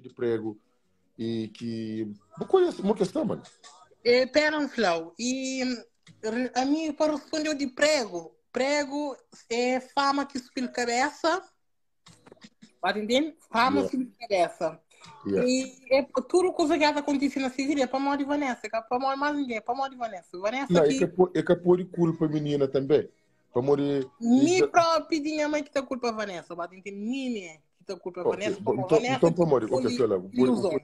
di prego e ki bu conhece uma questão, mano. E pera um flau. E a mim para responder de prego, prego é fama que subiu cabeça. Pode entender? Fama Yeah. subiu cabeça. Yeah. E é tudo coisa que acontece na vida é para morrer de Vanessa, é para morrer mais ninguém, é para morrer de Vanessa. Vanessa Não, é que que é que pôr culpa menina também. Para morrer. Mi próprio tinha mãe que tá culpa Vanessa, pode entender? Minha que tá culpa Ok, Vanessa, bom, porque então, Vanessa então para morrer, ok, foi Fela, o ilusão.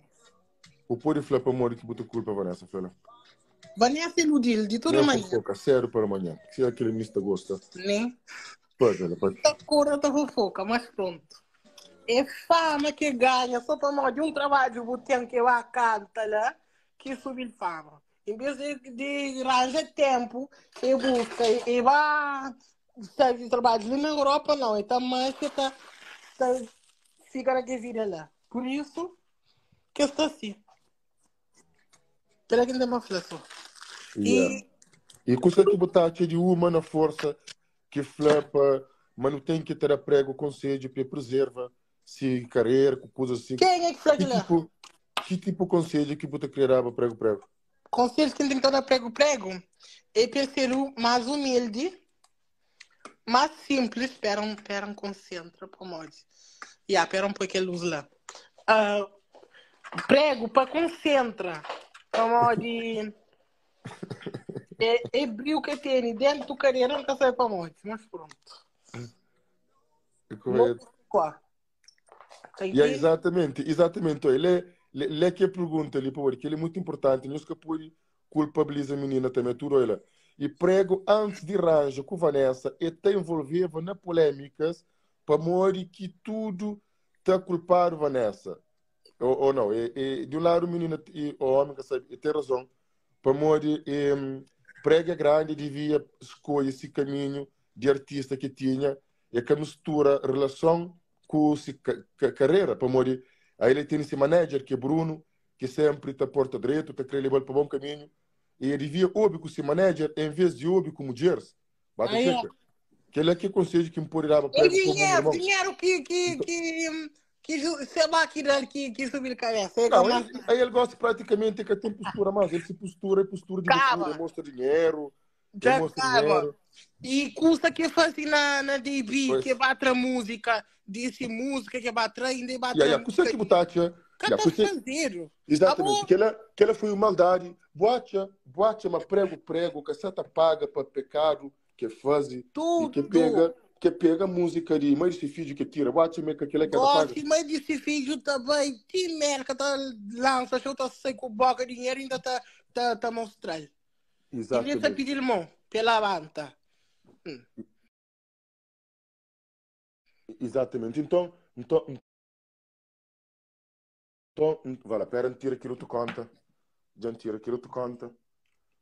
o pôr falar para morrer que botou culpa Vanessa, Fela. Vanessa iludiu de toda Não maneira, fofoca, sério para amanhã. Se é aquele ministro gosta. né? Pode, ela pode. Tá cor da fofoca, mas pronto. É fama que ganha, só para nós de um trabalho que tem que lá canta lá, que subir fama. Em vez de arranjar tempo, e busca, e vai fazer trabalho ali na Europa, não. Então, mais que tá, tá, fica na vida lá. Por isso, que está assim. Pela que não tem uma flor. Yeah. E E custa que botar de uma na força que flapa, mas não tem que ter a prego conselho para preserva se carreira, coisa assim. quem é que fala Que lá? tipo, que tipo conselho que você querer prego prego? Conselho que tem que dar prego prego é para ser o mais humilde, mais simples. Espera um, espera um, concentra, pode. Yeah, espera um pouco a luz lá. Ah, prego para concentra. Pode. É, é brilho que tem dentro do carreira, não sabe para onde, mas pronto. É correto. Qual? Tá Yeah, entendendo? exatamente, exatamente. Ele é, ele é que pergunta ali, porque ele é muito importante. Nós que pode culpabiliza a menina também, tudo ela. E prego antes de arranjo com Vanessa, e te envolveva na polêmicas para morrer que tudo tá culpado Vanessa. Ou não, e, de um lado o menino e o homem que sabe, e tem razão, para morrer e, prega grande devia escolher esse caminho de artista que tinha e que mistura relação com se carreira para morrer. Aí ele tem esse manager que é Bruno, que sempre está porta direito, está querendo levar para o bom caminho. E ele devia ouvir com esse manager em vez de ouvir com mulheres. Bate Aí, ó. checa. Que ele é que conselho que imporá É dinheiro, dinheiro que sei lá que dá, que subir cabeça. É Não, como ele, aí ele gosta praticamente que tem postura mais. Ele se postura e postura de Acaba. loucura, ele mostra dinheiro, ele Já mostra acaba. dinheiro. E custa que faz na DB, Pois. que bate a música, disse música que bate ainda bate E aí, a custa que botacha, Que yeah, tá custa- fazer? exatamente, Acabou. que ela foi uma maldade. Boacha, boacha, mas prego, prego, que seta paga para pecado que faz e Tudo. que pega música de mãe desse filho que tira. Boacha, me que aquela que ela paga. Gosto, mas desse filho também. Que merda, tá lança, show tá sem com boca dinheiro ainda tá tá tá mostrando. E nem tá Exatamente. pedir mão pela banda. Exatamente. Então, vai lá, pera, tira aquilo tu conta. Já tira aquilo tu conta.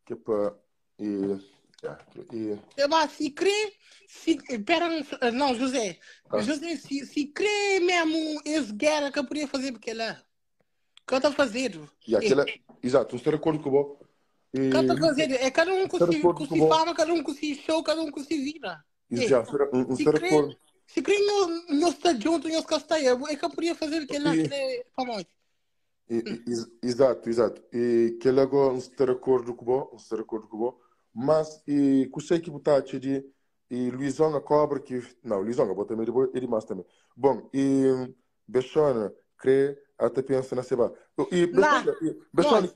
Que é para e, e Eba, se crê, se, pera, não, José, Ah. José, se crê mesmo esse guerra que eu podia fazer porque ela, que eu tô fazendo, e aquela, exato, um estou de acordo com o E, que eu tô fazendo, é cada um com Estou de si, acordo com com si o fama, cada um com si show, cada um com si vida. exato, um Se estou de crê, acordo. se crê no, no está junto, no castanha, é que eu podia fazer porque ela, E- que é famoso. Exato, exato. E que logo um estou de acordo com o um estou de acordo com o mas e que sei que botaste de e Luizão a cobra que não, Luizão a bota também de ele mais também. Bom, e Bechona crê até pensa na seba. E Não, Bechona, e, Bechona,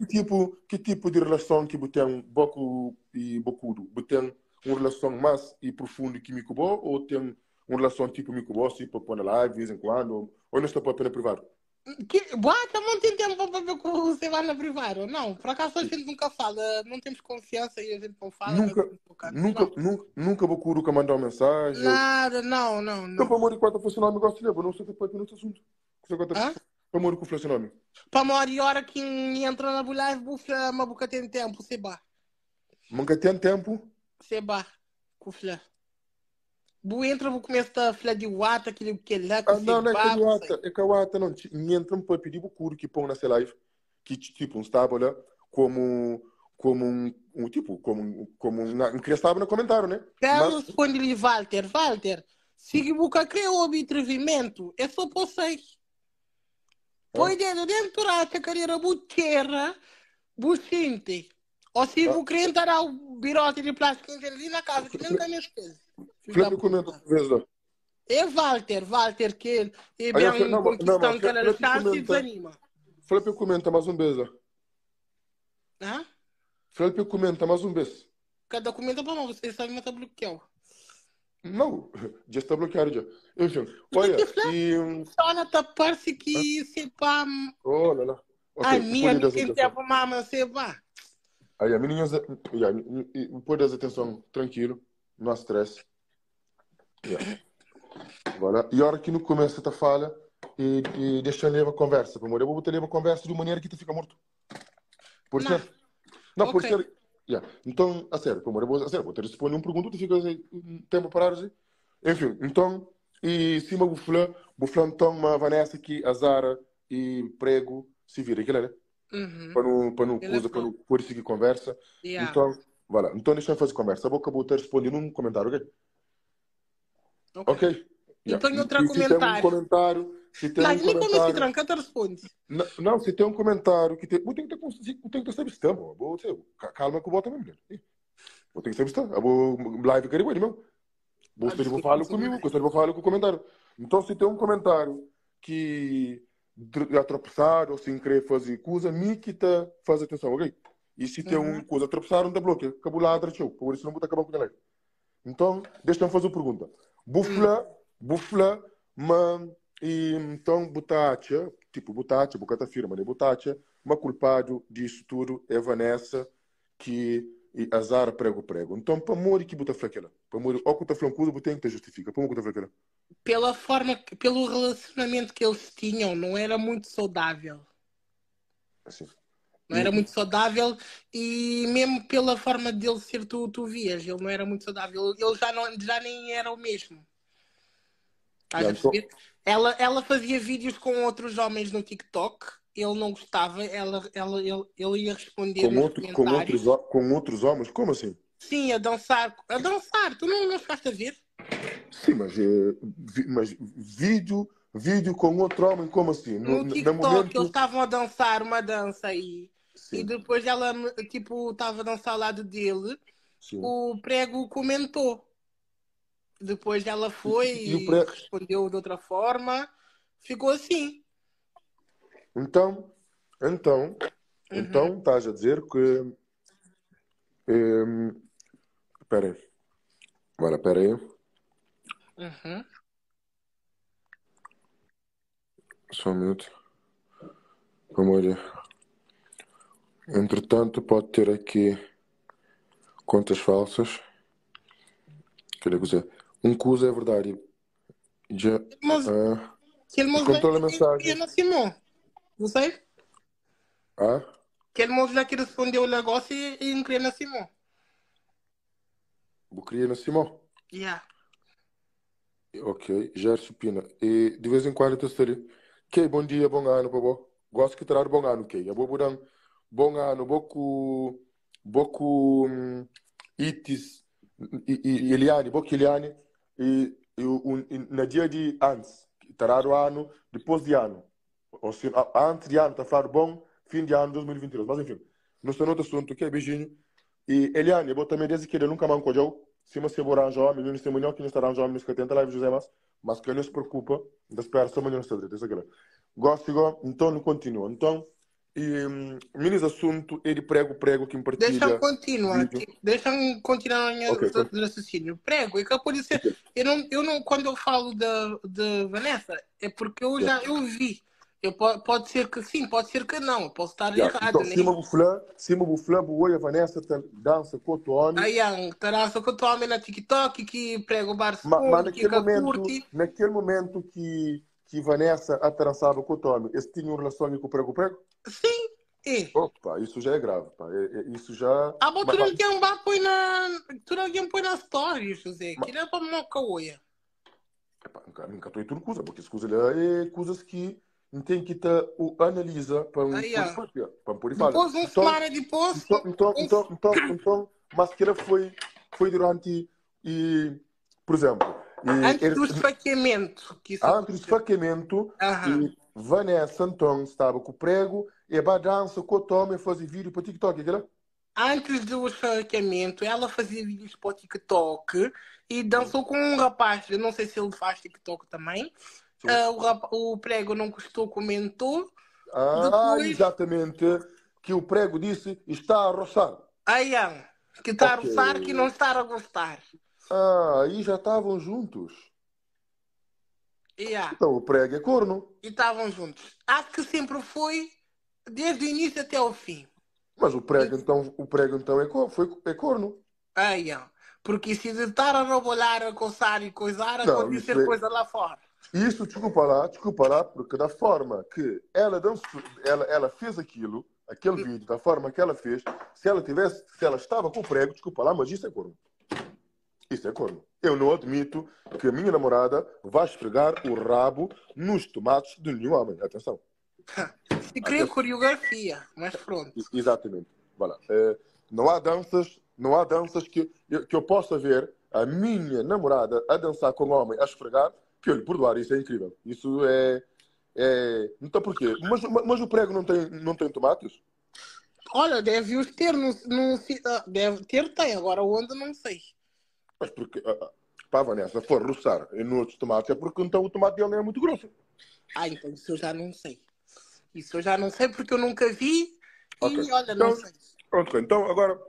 que tipo de relação que você tem boco e bocudo? Você tem uma relação mais e profunda que Micubo ou tem uma relação tipo Micubo, assim, para pôr na live de vez em quando, ou não está para pena privado? Que, bota, não tem tempo para ver com você vai na privado. Não, por acaso a gente nunca fala, não temos confiança e a gente não fala. Nunca, nunca, nunca, nunca, nunca Bocudo que mandou mensagem. Nada, não, não, Então, não. para morrer com a nome, gosto de ler, não sei depois no assunto. Você gosta Hã? para morrer com o nome. Para uma hora que entra na live, bufla, mas boca tem tempo, você ba. Nunca tem tempo. Você ba, kufla. Bu entra, bu começa a falar de wata, aquele que lá, Ah, não, não é ba, que wata, é que wata não. Entra um para pedir Bocudo que põe nessa live, que tipo, um estava lá como como um tipo, como um que estava no comentário, né? Quero Mas responder-lhe, Walter, Walter, se boca criou o atrevimento, é só você. Poi dedu dentu ratxa kadera bu txera, bu xinti. Ou si bu kre N ta dau biroti di plástiku N ten li na kaza ki nen ka meste-l. Fidju da Fla-m comenta puta. outra vez lá. É Walter, Walter que el é Aí eu ben falei, não, não, conquista mas un canal fla pra chance e comenta. desanima. Fla pra comenta mais um vez lá. Hã? Fla pra comenta mais um vez. Cada comenta pa mal, você sabe, mas tá bloqueado. Não, já está bloqueado já. Enfim, Mas olha, que fla, e. só tá parece que se pá, Oh, lá, lá. a Ok, minha, pode dar quem atenção. tem a mama, se pá. Aí, a menina, yeah, pode dar atenção, tranquilo, não há stress. Yeah. Voilà. E a hora que no começo tá fala e deixa levar a conversa, pelo amor, eu vou botar levar a conversa de uma maneira que tu fica morto. Por Não. ser. Não, por Ok. ser. Yeah. Então, a sério, pelo amor, eu vou, a sério, vou te responder uma pergunta, tu fica assim, um tempo parado assim. Enfim, então, e cima bufla, bufla então uma Vanessa que a Zara e prego se vira, aquilo né? Uhum. Para não Ele é coisa, para fã. não poder seguir conversa. Yeah. Então, vai lá. Então deixa eu fazer conversa. A boca vou te responder num comentário, ok? Ok. Ok. Yeah. Então, outro E se tem um comentário. comentário, se tem Não, um nem como esse comentário. tranca, te responde. Não, não, se tem um comentário que tem. Eu tenho que ter, eu tenho que ter saber se vou, calma que eu vou também, mulher. Eu tenho que saber se Eu vou live quero ir, meu. Ah, Você vou desculpa, falar não sou comigo, mais. você vou falar com o comentário. Então, se tem um comentário que atropeçar ou sem querer fazer coisa, me que tá faz atenção, ok? E se tem um Uhum. coisa atropeçar, não dá bloco, acabou lá atrás, por isso não vou acabar com a live. Então, deixa eu fazer uma pergunta. Hum. Bufla, bufla, mas e, então butacha, tipo butacha, bocata firma, né? Butacha, mas culpado disso tudo é Vanessa que e azar prego prego. Então, para morrer que buta flaquela. Para morrer, ou que tá flancudo, tem que te justifica. Para morrer que flaquela. Pela forma, pelo relacionamento que eles tinham, não era muito saudável. Assim. Não era E, muito saudável e mesmo pela forma dele ser, tu vias, ele não era muito saudável. Ele já, não, já nem era o mesmo. Estás já, a então, perceber? Ela fazia vídeos com outros homens no TikTok, ele não gostava, ele ia responder com nos outro, com outros, comentários. com outros homens, como assim? Sim, a dançar, tu não chegaste a ver? Sim, mas, mas vídeo, vídeo com outro homem, como assim? No, No no TikTok, eles momento, estavam a dançar uma dança aí e sim, depois ela, tipo, estava a dançar ao lado dele, sim. o prego comentou. Depois ela foi E o e pré... respondeu de outra forma. Ficou assim. Então, então, Uhum. então, estás a dizer que. Hum, espera aí. Agora, espera aí. Uhum. Só um minuto. Vamos olhar. Entretanto, pode ter aqui contas falsas. Quer dizer, um cuso é verdade. Já, Mas ah, que ele moço descontrola a que mensagem. na Simão. Não sei? Ah, Que ele moço lá que respondeu o negócio e não na Simão. vou na Simão. Yeah. Ok, Gerson Pina. E de vez em quando eu estou ali. Ok, bom dia, bom ano, babó. Gosto que terá bom ano, ok. Eu vou dar bom ano, boco, boco, itis, e Eliane, boco Eliane, e na dia de antes, terá o ano, depois de ano. Ou seja, antes de ano, tá falando bom, fim de ano 2022. Mas enfim, não estou no outro assunto, ok, beijinho. E Eliane, eu vou também dizer que ele nunca mais encojou. Se você for arranjar homem, não se mulher que não está arranjando homem, que tenta live José mas, mas que não se preocupa, da espera só mulher não está direito, isso aqui. Gosto igual, então não continua. Então, e, menos assunto é de prego, prego que Deixa-me partilha continuar, vídeo. tipo, deixa-me continuar o meu Ok, raciocínio. Prego, e que pode ser. ok. Eu não, quando eu falo de Vanessa, é porque eu Yeah. já eu vi. Eu, pode ser que sim, pode ser que não. Eu posso estar Yeah. errado, Então, né? cima buflã, cima buflã, boa, a Vanessa tá, dança com outro homem. Aí, terá só que eu tô homem na TikTok que prega o bar Mas segundo, que naquele que momento, curte. naquele momento que Vanessa atrançava com o Tommy, eles tinham relação com o prego prego? Sim, é. Opa, isso já é grave, pá. Isso já. Ah, bom, tu Mas, não mas, tem um bar põe na. Tu não tem põe na story, José. mas Que não é para moca oia. epá, nunca, nunca estou em tudo coisa, porque as coisas lá é coisas que não tem que ter o analisa para um Aí, poder ó. falar, para um poder falar. Depois, uma Então, semana depois, então, então, um então, então, então, mas que ela foi durante e, por exemplo, e antes eles, do esfaqueamento que isso antes do aconteceu. esfaqueamento Aham. Vanessa nton staba ku prego e ba dansa ku otu homi e fazi video pa TikTok, é kela? Antes do esfaqueamento, ela fazia vídeos para o TikTok e dançou com um rapaz. Eu não sei se ele faz TikTok também. O prego não gostou, comentou. Ah, Depois, exatamente. Que o prego disse está a roçar. aí, que está a Ok. roçar, que não está a gostar. Ah, aí já estavam juntos. Yeah. Então o prego é corno. E estavam juntos. Acho que sempre foi, desde o início até o fim. Mas o prego então é corno. Aí, ó. Porque se de estar a rebolar, a coçar e coisar, Não, acontecer isso é- coisa lá fora. Isso, desculpa lá, porque da forma que ela dançou, ela fez aquilo, aquele vídeo, da forma que ela fez, se ela estava com o prego, desculpa lá, mas isso é corno. Isso é corno. Eu não admito que a minha namorada vá esfregar o rabo nos tomates de nenhum homem. Atenção. Se cria coreografia, mas pronto. Exatamente. Vai lá. Não há danças, não há danças que eu possa ver a minha namorada a dançar com um homem a esfregar, que eu lhe perdoar. Isso é incrível. Isso é, é... Então porquê? Mas o prego não tem tomates? Olha, deve os ter no, no, ah, deve ter, tem. Agora onde, não sei. Mas porque, pá, Vanessa, for roçar nos outros tomates é porque então o tomate dele não é muito grosso. Ah, então isso eu já não sei. Isso eu já não sei porque eu nunca vi e Ok. olha, não Então, sei. Pronto, então agora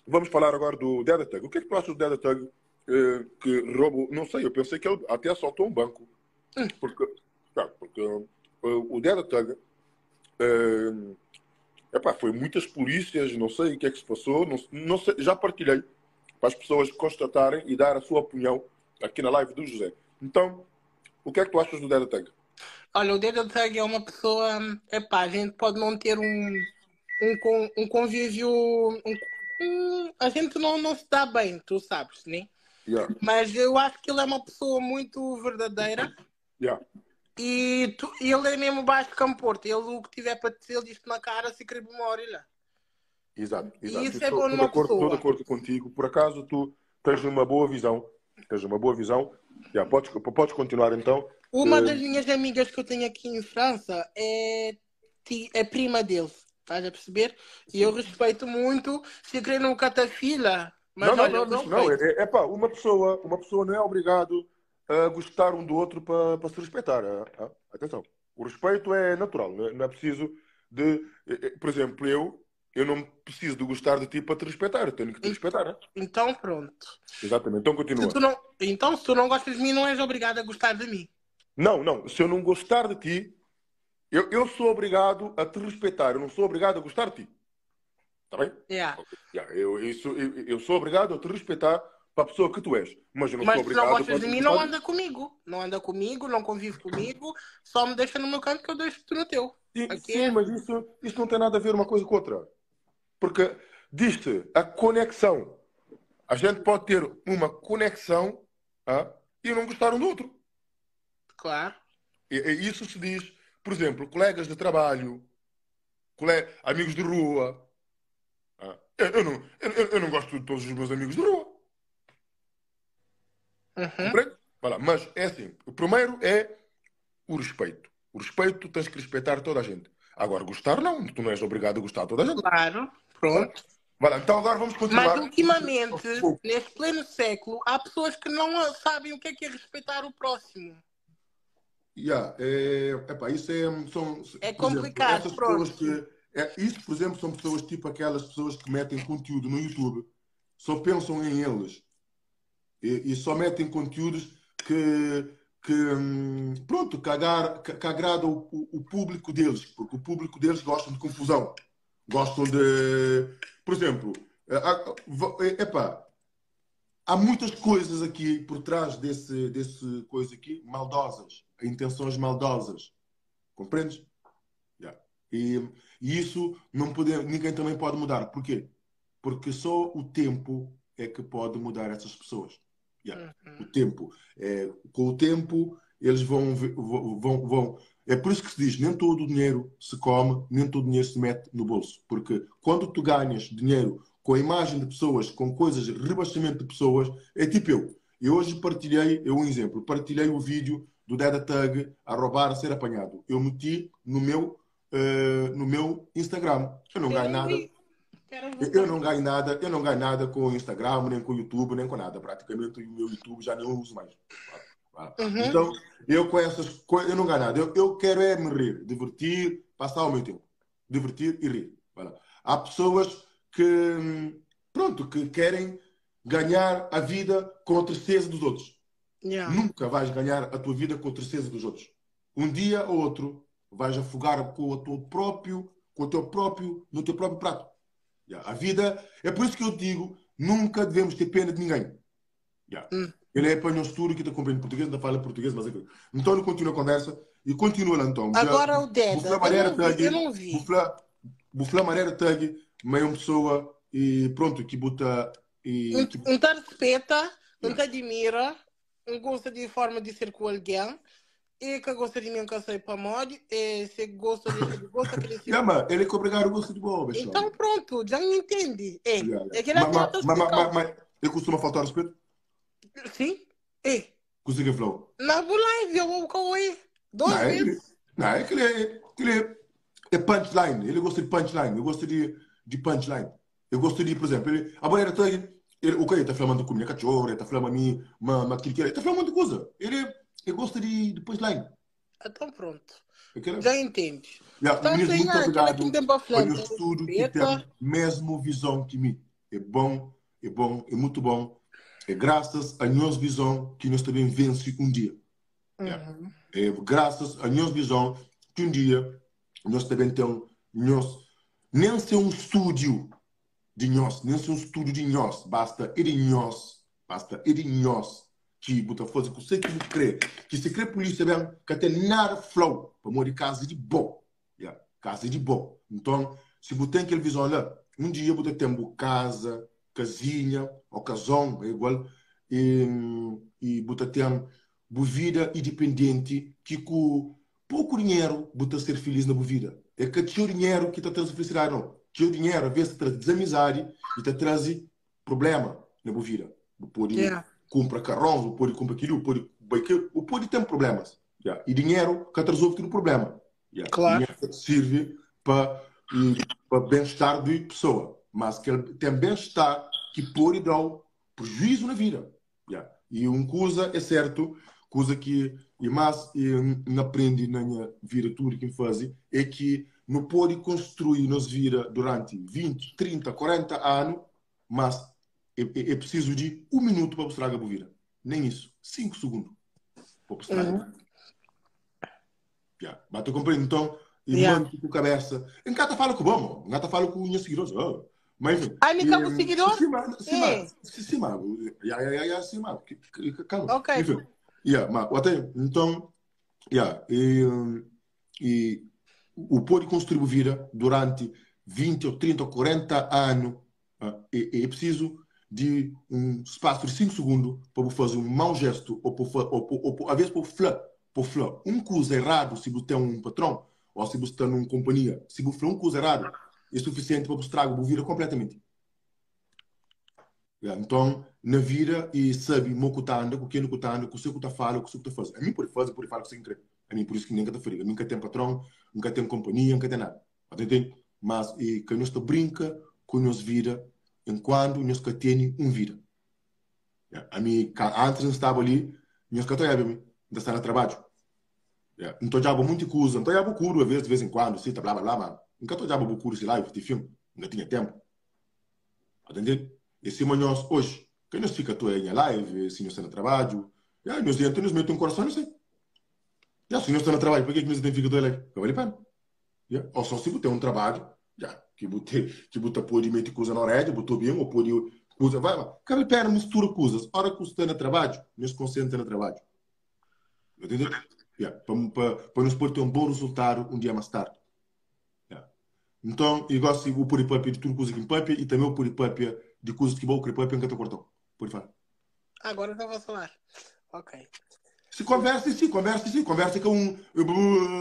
vamos falar agora do Deda Thug. O que é que tu achas do Deda Thug que roubou? Não sei, eu pensei que ele até assaltou um banco. Porque, tá, porque o Deda Thug, epá, foi muitas polícias, não sei o que é que se passou, não, não sei, já partilhei para as pessoas constatarem e dar a sua opinião aqui na live do José. Então, o que é que tu achas do Deda Thug? Olha, o Deda Thug é uma pessoa, epá, a gente pode não ter um convívio, a gente não se dá bem, tu sabes, né? Mas eu acho que ele é uma pessoa muito verdadeira. E ele é mesmo baixo de Campo Porto. Ele o que tiver para dizer, ele diz-te na cara, se querer uma orelha. Exato, E exato. isso é Estou bom numa de pessoa. acordo contigo. Por acaso tu tens uma boa visão. Tens uma boa visão. Já, podes continuar então. Uma das minhas amigas que eu tenho aqui em França é prima dele. Estás a perceber? E eu respeito muito. Se querer não catafila, mas Não, não, olha, não, eu não, não. respeito. Uma pessoa não é obrigado a gostar um do outro para se respeitar. Atenção. O respeito é natural, não é preciso de. Por exemplo, eu não preciso de gostar de ti para te respeitar. Eu tenho que te respeitar. Né? Então pronto. Exatamente. Então continua. Então, se tu não gostas de mim, não és obrigado a gostar de mim. Não, não. Se eu não gostar de ti, eu sou obrigado a te respeitar. Eu não sou obrigado a gostar de ti. Está bem? Yeah. Yeah, eu sou obrigado a te respeitar para a pessoa que tu és. Mas eu não Mas sou se não obrigado gostas a de te mim, não gostar de anda comigo. Não anda comigo, não convive comigo. Só me deixa no meu canto que eu deixo-te no teu. Sim, Aqui sim, é. mas isso não tem nada a ver uma coisa com outra. Porque diz-te a conexão. A gente pode ter uma conexão e não gostar um do outro. E isso se diz, por exemplo, colegas de trabalho, amigos de rua. Eu não gosto de todos os meus amigos de rua. Compreende? Vai lá. Mas é assim, o primeiro é o respeito. O respeito, tu tens que respeitar toda a gente. Agora, gostar não, tu não és obrigado a gostar de toda a gente. Claro, pronto. Vai lá, então agora vamos continuar. Mas ultimamente, neste pleno século, há pessoas que não sabem o que é que é respeitar o próximo. Yeah, é, epá, isso é, são, É por exemplo, complicado, essas pronto. pessoas que, é, isso, por exemplo, são pessoas tipo aquelas pessoas que metem conteúdo no YouTube, só pensam em eles e só metem conteúdos que, pronto, que agrada o público deles, porque o público deles gosta de confusão, gostam de, por exemplo, epá, há muitas coisas aqui por trás desse coisa aqui, maldosas, intenções maldosas. Compreendes? Yeah. E isso não pode, ninguém também pode mudar. Porquê? Porque só o tempo é que pode mudar essas pessoas. Yeah. O tempo. É, com o tempo, eles vão, vão, vão, vão. É por isso que se diz: nem todo o dinheiro se come, nem todo o dinheiro se mete no bolso. Porque quando tu ganhas dinheiro com a imagem de pessoas, com coisas, rebaixamento de pessoas, é tipo eu. Eu hoje partilhei, eu um exemplo, partilhei o vídeo do Deda Thug a roubar a ser apanhado. Eu meti no meu, no meu Instagram. Eu não ganho nada. Eu não ganho nada, eu não ganho nada com o Instagram, nem com o YouTube, nem com nada. Praticamente o meu YouTube já nem uso mais. Uhum. Então, eu com essas coisas, eu não ganho nada. Eu quero é me rir, divertir, passar o meu tempo. Divertir e rir. Há pessoas que, pronto, que querem ganhar a vida com a tristeza dos outros. Yeah. Nunca vais ganhar a tua vida com a tristeza dos outros. Um dia ou outro vais afogar com o teu próprio, com o teu próprio, no teu próprio prato. Yeah. A vida, é por isso que eu digo, nunca devemos ter pena de ninguém. Yeah. Ele é apanhou estudo que está compreendendo português, não fala português, mas é que... Então continua a conversa e continua lá então. Agora o Deda, eu não vi. Bufla Maneira Tag, meio uma pessoa e pronto, que bota e um te respeita, um te admira, um gosta de forma de ser com alguém, e que gosta de mim que sei para mod, e se gosta de gosta que ele se. Yeah, mas ele é obrigado gosta de boa, pessoal. Então pronto, já me entende. É, yeah, yeah. É que ele mas ele costuma faltar respeito? Sim. É. Consegue flow? Na live eu vou com ele. Duas vezes. Não, é que ele é punchline. Ele gosta de punchline. Eu gosto de punchline. Eu gosto de, por exemplo, ele, a mulher tá ele, o que ele tá falando com minha cachorra, ele tá falando a mim, uma aquilo que ele tá falando muita coisa. Ele gosta de punchline. Então pronto. Já entende. Yeah, então, meninos, muito obrigado pelo estudo que tem mesmo visão que mim. É bom, é bom, é muito bom. É graças a nossa visão que nós também vence um dia. Uhum. Yeah. É graças a nossa visão que um dia nós também temos nós, nem ser um estúdio de nós, nem ser um estúdio de nós, basta ir em nós, basta ir em nós que bota força, que você que não crê, que se crê polícia bem, que até nada flow, para morrer casa de bom, yeah, casa de bom. Então, se você tem aquela visão lá, um dia você tem casa, casinha, ocasião, é igual, e você tem vida independente, que com pouco dinheiro você ser feliz na vida. É que o dinheiro que está trazendo felicidade, não. Que o dinheiro, às vezes, traz desamizade e te traz problema na vida. Você pode comprar carrão, você pode comprar aquilo, pode pode ter problemas. Yeah. E dinheiro que resolve todo o problema. Yeah. Claro. Dinheiro serve para bem-estar de pessoa, mas que ele tem bem-estar que pode dar prejuízo na vida. Yeah. E uma coisa é certo, coisa que e mais não aprende na minha vida tudo que faz é que não pode construir nos vida durante 20, 30, 40 anos, mas é preciso de 1 minuto para mostrar a vida. Nem isso. 5 segundos para mostrar. Uhum. Yeah. Mas tu compreende? Então, e Yeah. mando com a cabeça. Em casa fala com o bom, em casa fala com os meus seguidores. Oh. Mas enfim. Ah, me como seguidor? Sim, mas, sim, É. mas, sim, mas, yeah, yeah, yeah, sim, mas, calma. Ok. Enfim, yeah, mas, até, então, yeah, e o pode construir vida durante 20 ou 30 ou 40 anos, é preciso de um espaço de 5 segundos para fazer um mau gesto ou, ou, às vezes para falar um coisa errado se você tem um patrão ou se você está numa companhia, se você falar um coisa errado é suficiente para mostrar a vida completamente. Yeah, então, na vida, e sabe o que está andando, o que não está andando, o que você está falando, o que você está fazendo. A mim pode fazer, pode falar o que você quer. A mim por isso que nunca está ferido. A mim nunca tem patrão, nunca tem companhia, nunca tem nada. Entende? Mas e, que nós brinca com a nossa vida enquanto nós que tem um vida. Yeah. A mim, antes não estava ali, nós que estava está no trabalho. Yeah. Então já vou muita coisa, então já vou curo às vezes, de vez em quando, assim, blá blá blá, mas nunca estou já vou curo se live de filme, não tinha tempo. Entende? E se nós hoje, que nós fica tu em live, se nós está no trabalho, yeah, nós entra, nos mete um coração, não sei. Yeah, se nós está no trabalho, por que que nós tem fica tu em live? Não vale a pena. Yeah. Ou só se você tem um trabalho, yeah, que você que você pode meter coisa na orelha, botou bem, ou pode coisa, vai lá. Cabe pena mistura coisas. Hora que você está no trabalho, nós concentra no trabalho. Entendeu? Yeah. Para nos poder ter um bom resultado um dia mais tarde. Yeah. Então, eu gosto de pôr papel de tudo coisa que papel e também o pôr papel de coisas que vou querer papel em que eu cortão. Pode falar. Agora eu vou falar. Ok. Se conversa, sim, conversa, sim, conversa com um.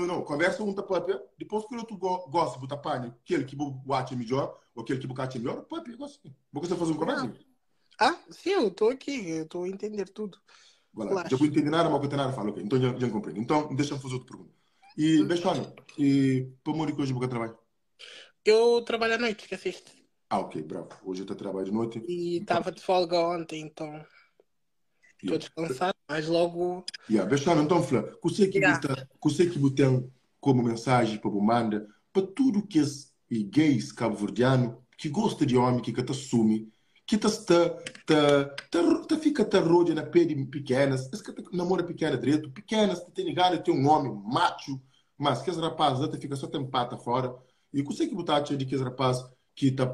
Não, conversa um papel, depois que o outro gosta, botar pane, aquele que bate melhor, ou aquele que bate melhor, papel, gosta. Vou você fazer uma conversa? Ah, sim, eu estou aqui, eu estou a entender tudo. Voilà. Já vou entender nada, mas que nada fala, ok. Então já, já compreendo. Então, deixa-me fazer outra pergunta. E, Bechona, e para onde que hoje você trabalha? Eu trabalho à noite, esqueceste. Ah, ok, bravo. Hoje eu estou a trabalho de noite. E estava de folga ontem, então estou descansado, mas logo. Yeah, Bechona, então, Flá, você que yeah. você que tem como mensagem para o manda, para tudo que esse gays cabo-verdiano que gosta de homem, que te assume, que ta sta ta ta ta fica ta rodia na pé de pequenas, esse que namora pequena direito, pequenas tem gana de ter um homem macho, mas que esse rapaz ta fica só tem pata fora. E que você que botar de que esse rapaz que tá.